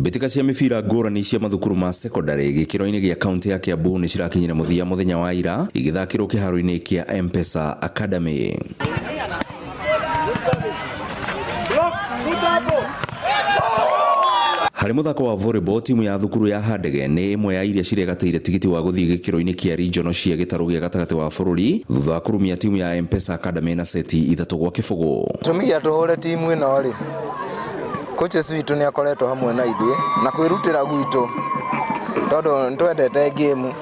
Mbĩtĩka cia mĩbira ngũrani cia mathukuru ma sekondarĩ gĩkĩro-inĩ gĩa kaunti ya Kiambu nĩ cirakinyire mũthia mũthenya wa ira igĩthakĩrwo kĩharo-inĩ kĩa M-Pesa Academy. Harĩ mũthako wa volleyball, timu ya thukuru ya Handege nĩ ĩmwe ya iria ciregatĩire tigiti wa gũthiĩ gĩkĩro-inĩ kĩa regional cia gĩtarũ gĩa gatagatĩ wa bũrũri thutha wa kũrumia timu ya M-Pesa Academy na seti 3-0. Gĩtũmi gĩa tũhũre timu ĩno rĩ, coaches witũ nĩ akoretwo hamwe na ithuĩ na kwĩrutĩra gwitũ tondũ nĩ twendete game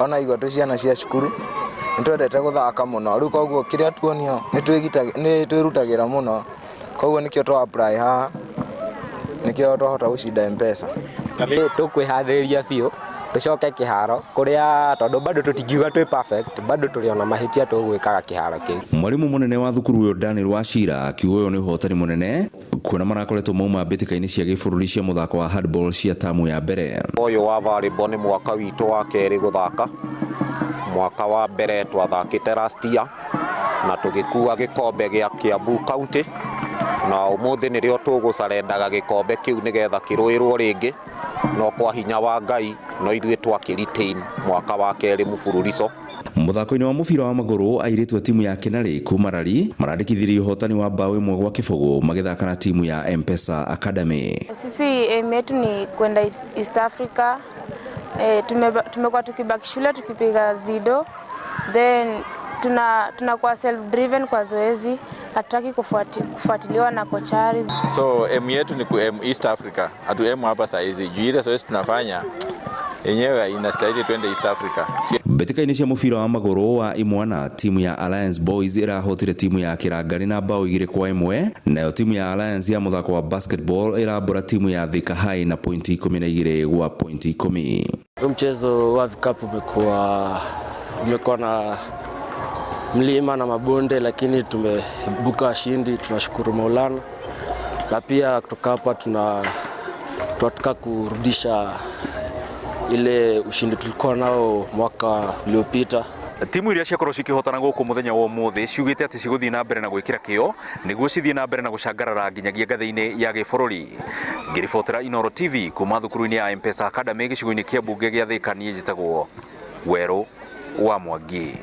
ona igua twĩ ciana cia cukuru nĩ twendete gũthaka mũno rĩu koguo kĩrĩa tuonio nĩ twĩrutagĩra mũno koguo nĩkĩo twa apply haha nĩkĩo twahota gũcinda M-Pesa. Tũkwĩharĩrĩria biũ tũcoke kĩharo kũrĩa tondũ bado tũtingiuga twĩ perfect bado tũrĩ ona mahĩtia tũgwĩkaga kĩharo kĩu. Mwarimu mũnene wa thukuru ũyũ Daniel Wachira akiuga ũyũ nĩ ũhotani mũnene kuona marakoretwo mauma mbĩtĩka-inĩ cia gĩbũrũri cia mũthako wa handball cia tamu ya mbere. Ũyũ wa volleyball nĩ mwaka witũ wa kerĩ gũthaka. Mwaka wa mbere twathakĩte last year na tũgĩkua gĩkombe gĩa Kiambu County na ũmũthĩ nĩrĩo tũgũcarendaga gĩkombe kĩu nĩgetha kĩrũĩrwo rĩngĩ no kwa hinya wa Ngai no ithuĩ twakĩ retain mwaka wa kerĩ mũbururico. Mũthako-inĩ wa mũbira wa magũrũ airĩtu a timu ya Kenarĩ kuma Rari marandĩkithirie ũhotani wa bao 1-0 magĩthaka na timu ya M-Pesa Academy. Sisi aim yetu ni kwenda East Africa. Tumekuwa tukibaki shule tukipiga zido, then tunakuwa self driven kwa zoezi, hatutaki kufuatiliwa na kochari. So aim yetu ni ku aim East Africa, hatu aim hapa saa hizi juu ile zoezi tunafanya yenyewe inastahili twende East Africa. Mbĩtĩka-inĩ cia mũbira wa magũrũ wa imwana timu ya Alliance Boys ĩrahotire timu ya Kĩrangarĩ na bao 2-1, nayo timu ya Alliance ya mũthako wa basketball ĩrambũra timu ya Thika High na pointi 12 gwa pointi 10. Huu mchezo wa vikapu umekuwa na mlima na mabonde, lakini tumeibuka washindi, tunashukuru Maulana. Na pia kutoka hapa tunataka kurudisha ile ushindi tulikuwa nao mwaka uliopita. Timu iria ciakorwo cikĩhotana gũkũ mũthenya wa ũmũthĩ ciugĩte atĩ cigũthiĩ na mbere na gwĩkĩra kĩo nĩguo cithiĩ na mbere na gũcangarara nginyagia ngathĩ-inĩ ya gĩbũrũri. Ngĩribotera Inooro TV kuma thukuru-inĩ ya M-Pesa Academy gĩcigo-inĩ kĩa mbunge gĩa Thika, niĩ njĩtagwo Werũ wa Mwangi.